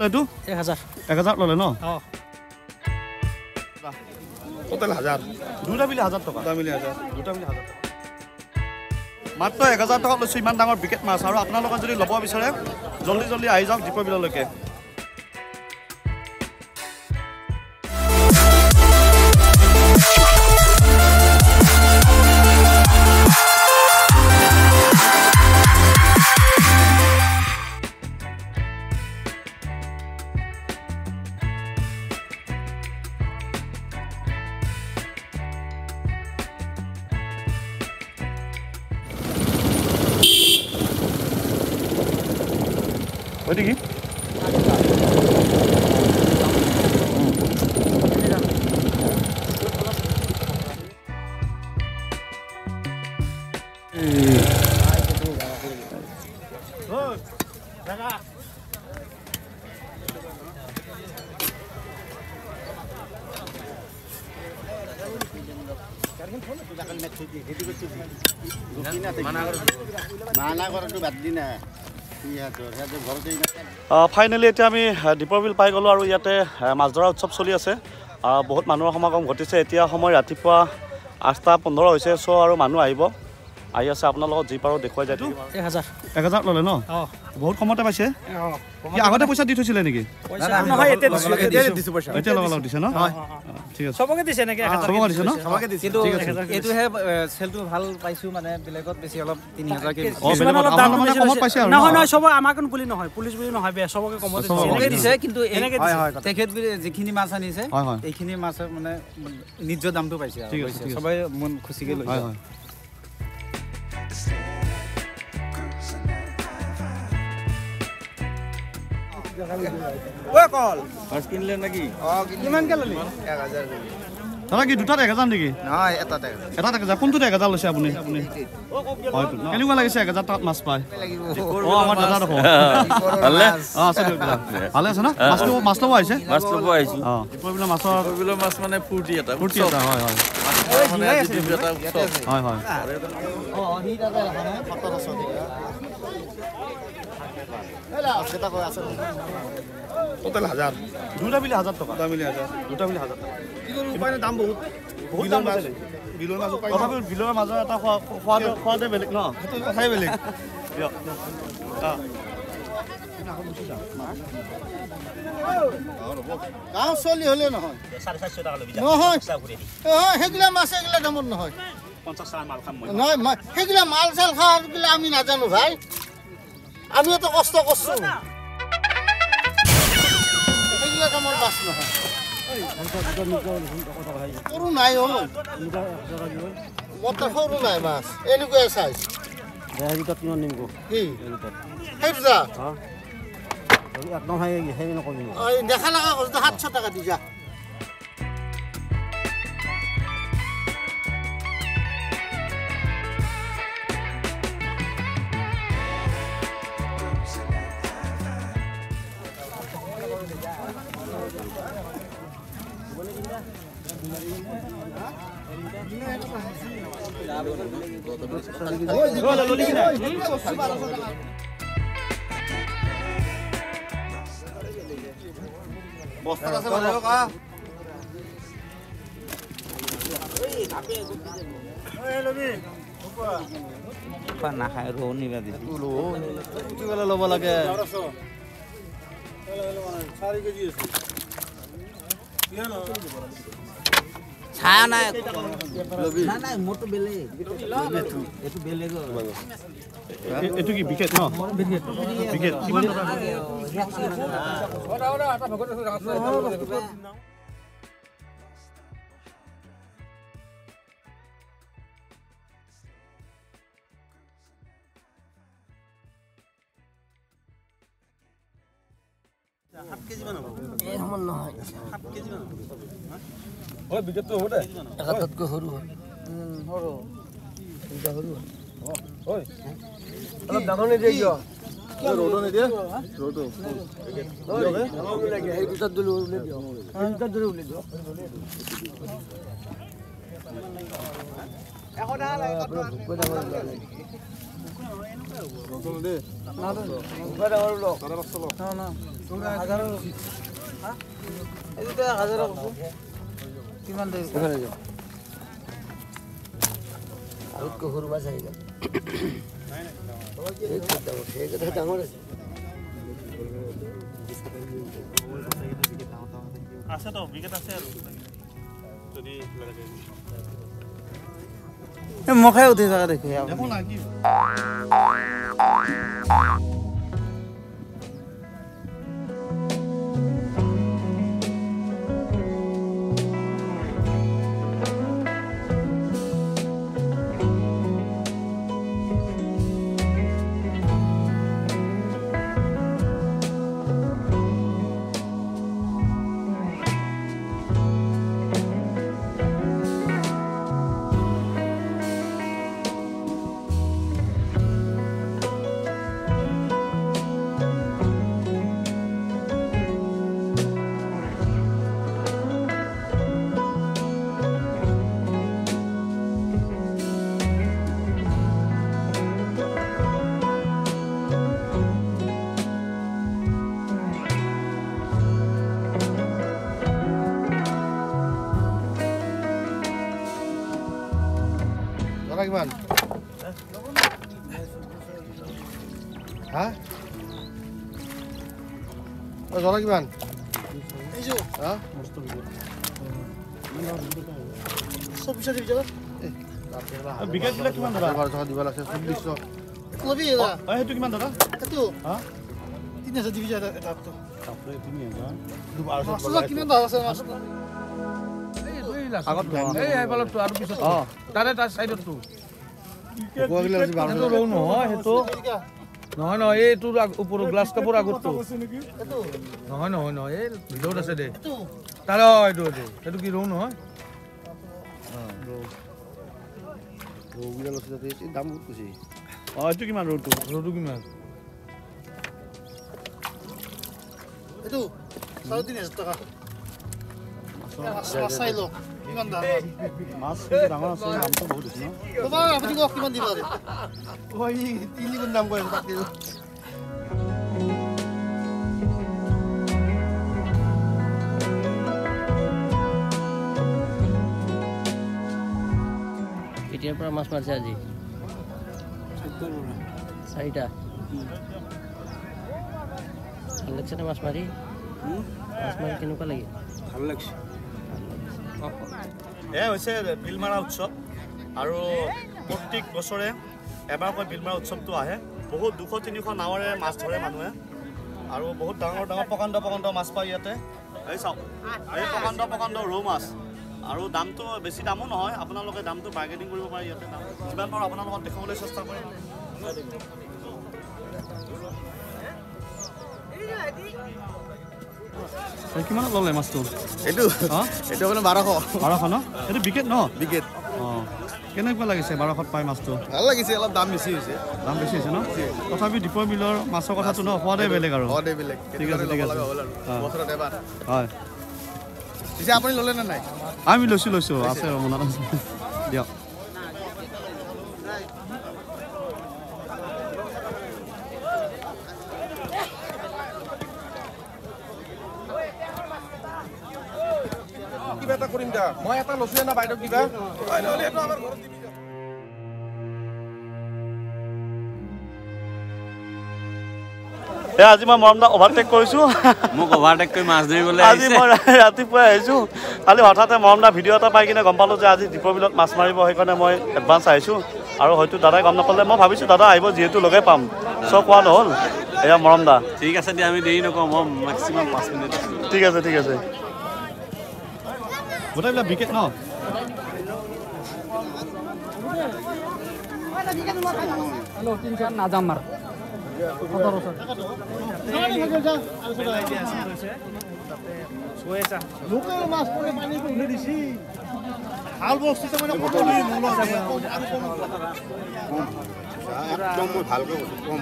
এইটো 1000। 1000 ল'লে ন? অঁ। টোটেল 1000। দুটা মিলি 1000 টকা। দুটা মিলি 1000। দুটা মিলি 1000 টকা। মাত্ৰ 1000 টকাত লৈছোঁ ইমান ডাঙৰ বিকেট মাছ। আৰু আপোনালোকে যদি ল'ব বিচাৰে জল্দি জল্দি আহি যাওক দীপৰ বিললৈকে। হয় নেকি? ফাইনেলি এতিয়া আমি দীপৰ বিল পাই গ'লোঁ আৰু ইয়াতে মাছ ধৰা উৎসৱ চলি আছে। বহুত মানুহৰ সমাগম ঘটিছে। এতিয়া সময় ৰাতিপুৱা 8:15 হৈছে। চ' আৰু মানুহ আহিব, আহি আছে। আপোনালোকক যি পাৰোঁ দেখুৱাই যায়। 1000। 1000 ল'লে ন? বহুত কমতে পাইছে। আগতে পইচা দি থৈছিলে নেকি? এতিয়া লগালগ লগ দিছে ন? ঠিক আছে, চবকে দিছে নেকি? চবকে দিছে ন? কিন্তু এইটোহে চেলটো ভাল পাইছোঁ, মানে বেলেগত বেছি অলপ 3000 কে কমত পাইছে। নহয় নহয়, চব আমাক বুলি নহয়, পুলিচ বুলি নহয়, চবকে কমত দিছে। কিন্তু তেখেত যিখিনি মাছ আনিছে এইখিনি মাছৰ মানে নিজৰ দামটো পাইছে, চবেই মন খুচিকে লৈছে। দাদা কি দুটাত 1000 নেকি? এটাত 1000। কোনটোত 1000 লৈছে আপুনি? কেনেকুৱা লাগিছে 1000 টকাত মাছ পায়? অঁ, আমাৰ দাদা দেখোন অঁ আছে দিয়ক। দাদা ভালে আছে ন? মাছটো মাছ ল'ব আহিছে? মাছ ল'ব আহিছোঁ। অঁ, দীপৰ বিলৰ মাছৰ বিলৰ মাছ মানে ফূৰ্তি এটা, ফূৰ্তি এটা। হয় হয় হয় হয়। টোটেল 1000। দুটা মিলি 1000 টকা। দুটা মিলি 1000। দুটা মিলি 1000 টকা। কি কৰোঁ উপায় নাই, দাম বহুত, বহুত দাম হৈছে। বিলৰ মাছ উপায়। তথাপিও বিলৰ মাজৰ এটা সোৱাদে বেলেগ ন? সেইটো কথাই বেলেগ। দিয়ক। গাঁও চলি হ'লে নহয়, নহয় সেইগিলা মাছ এইগিলা দামত নহয়। নহয় সেইগিলা মাল চাল খোৱাগিলা আমি নাজানো ভাই, আমিওতো কষ্ট কৰিছোঁ। সেইগিলা দামৰ মাছ নহয়, সৰু নাই। অ, মোৰ তাত সৰু নাই মাছ, এনেকুৱাই চাইজ। কি সেই দুটা দেখা লগা 700 টকা দি যা। নাখায় ৰৌ নিবা দিছে। ল'ব লাগে। ছায়া নাই, নাই মোৰটো বেলেগ, এইটো বেলেগ। এইটো কি বিকেট ন? বিকেট কিমান টকা? আৰুতকৈ সৰু মাছ আহি গ'ল। সেইকেইটা ডাঙৰ আছে। আছে তো বিকেট আছে আৰু যদি লাগে মুখে উঠি থকা দেখি দেখো না কি। কিমান হা জৰা কিমান? নহয় নহয় এইটোৰ ওপৰত গ্লাছ কাপোৰ আগতটো নহয় নহয় নহয় এই ভিতৰত আছে দে তাৰ এইটো এইটো সেইটো কি ৰৌ নহয়? এইটো কিমান ৰৌটো? ৰৌটো কিমান? এইটো 3500 টকা। চাই লওক কিমান দাম। মাছ ডাঙৰ আছে, দামটো বহুত হৈছে ন? তোমাৰ আপুনি কওক কিমান দিব পাৰে? তিনি গুণ দাম কৈ আছে তাতকৈ। কেতিয়াৰ পৰা মাছ মাৰিছে আজি? চাৰিটা। ভাল লাগিছে নে মাছ মাৰি? মাছ মাৰি কেনেকুৱা লাগিল? ভাল লাগিছে। এয়া হৈছে বিলমাৰা উৎসৱ আৰু প্ৰত্যেক বছৰে এবাৰকৈ বিলমাৰা উৎসৱটো আহে। বহুত 200-300 নাৱেৰে মাছ ধৰে মানুহে আৰু বহুত ডাঙৰ ডাঙৰ প্ৰকাণ্ড প্ৰকাণ্ড মাছ পায় ইয়াতে। এই চাওক, এই প্ৰকাণ্ড প্ৰকাণ্ড ৰৌ মাছ আৰু দামটো বেছি দামো নহয়, আপোনালোকে দামটো বাৰ্গেনিং কৰিব পাৰে ইয়াতে। দাম যিমান পাৰোঁ আপোনালোকক দেখুৱাবলৈ চেষ্টা কৰিম। কিমানত ল'লে মাছটো? এইটো এইটো আপোনাৰ 1200। 1200 ন? এইটো বিকেট ন? বিকেট। অঁ, কেনেকুৱা লাগিছে 1200ত পাই মাছটো? ভাল লাগিছে, অলপ দাম বেছি হৈছে। দাম বেছি হৈছে ন? তথাপি দীপৰ বিলৰ মাছৰ কথাটো ন, সোৱাদেই বেলেগ আৰু। সোৱাদেই বেলেগ। ঠিক আছে ঠিক আছে। বছৰত এবাৰ। হয়। পিছে আপুনি ল'লে নে নাই? আমি লৈছোঁ লৈছোঁ, আছে মনত আছে দিয়ক। কিবা এটা কৰিম দা, মই এটা লৈছোৱে না বাইদেউ কিবা। আজি মই মৰমদা অভাৰটেক কৰিছোঁ। মোক অভাৰটেক কৰি মাছ ধৰিবলৈ আজি মই ৰাতিপুৱাই আহিছোঁ। কালি হঠাতে মৰমদা ভিডিঅ' এটা পাই কিনে গম পালোঁ যে আজি দীপৰ বিলত মাছ মাৰিব, সেইকাৰণে মই এডভান্স আহিছোঁ। আৰু হয়তো দাদাই গম নাপালে, মই ভাবিছোঁ দাদা আহিব যিহেতু লগে পাম, চ' কোৱা নহ'ল। এয়া মৰমদা। ঠিক আছে দিয়া, আমি দেৰি নকৰোঁ, মই মেক্সিমাম 5 মিনিট। ঠিক আছে ঠিক আছে। গোটেইবিলাক বিকেট ন? নাযাম আৰু ভাল বস্তু মানে একদম মই ভালকৈ কৈছোঁ, কম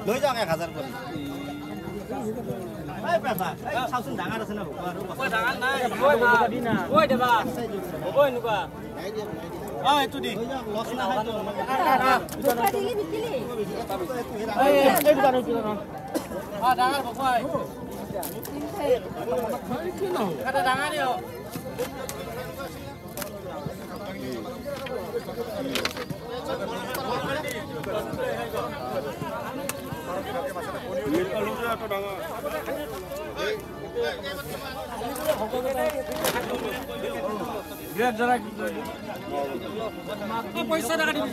লৈ যাওক 1000 কৰি। পইচা টাকা দিবি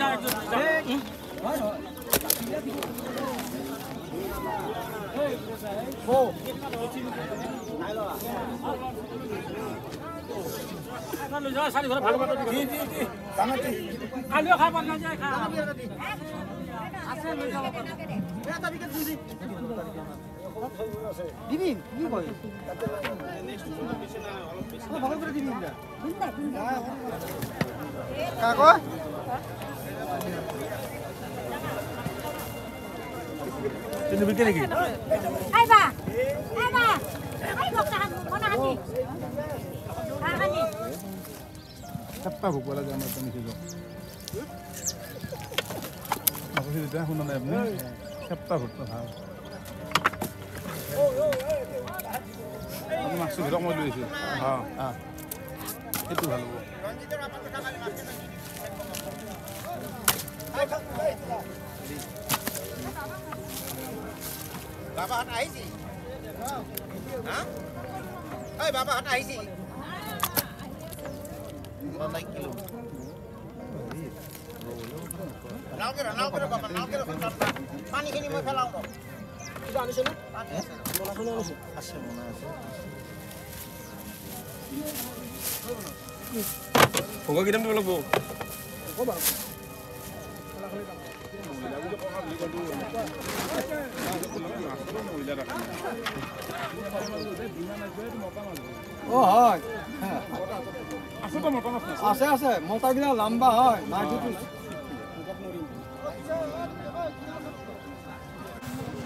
আছে আছে মতাগিলা লম্বা হয়।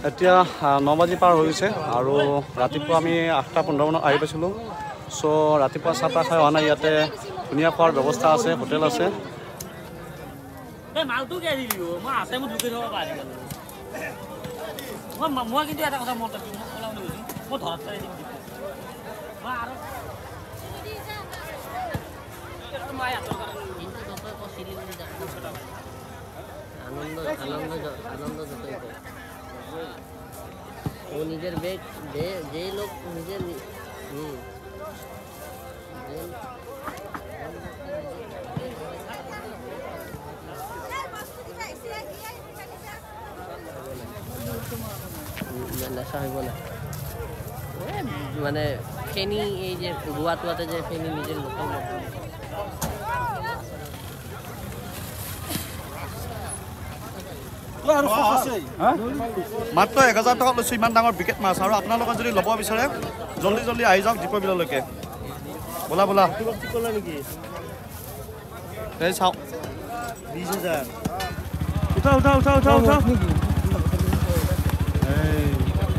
এতিয়া 9 বাজি পাৰ হৈ গৈছে আৰু ৰাতিপুৱা আমি 8:15 মানত আহি পাইছিলোঁ। চ' ৰাতিপুৱা চাহ তাহ খাই অহা নাই, ইয়াতে ধুনীয়া খোৱাৰ ব্যৱস্থা আছে, হোটেল আছে। আনন্দ আনন্দ আনন্দ যতই ও নিজের বেগ যে লোক নিজের নেশা হইব না। মানে ফেনি এই যে গোয়া টোয়াতে যে ফেনি নিজের লোকাল মাত্ৰ 1000 টকা লৈছোঁ, ইমান ডাঙৰ বিকেট মাছ। আৰু আপোনালোকে যদি ল'ব বিচাৰে জলদি জলদি আহি যাওক দীপৰ বিললৈকে। বোলা বোলা এই চাওক 20000। উঠা উঠা উঠা উঠা উঠা।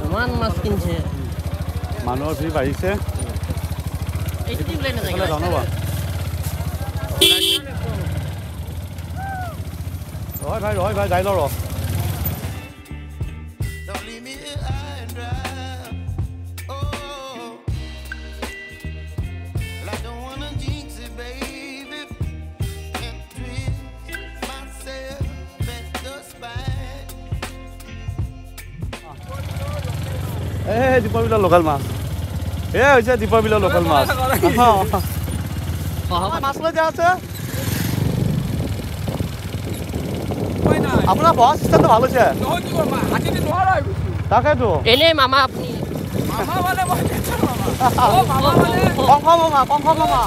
ইমান মাছ কিনছে, মানুহৰ ভিৰ বাঢ়িছে। ধন্যবাদ। ৰয় ভাই, ৰয় ভাই, যাই ল ৰ। এই দীপৰ বিলৰ লোকেল মাছ, এই হৈছে দীপৰ বিলৰ লোকেল মাছ। মাছ লৈ দিয়া আছে। আপোনাৰ বহা চিষ্টেমটো ভাল হৈছে। তাকেতো এনেই মামা আপুনি কংস মামা, কংস মামা।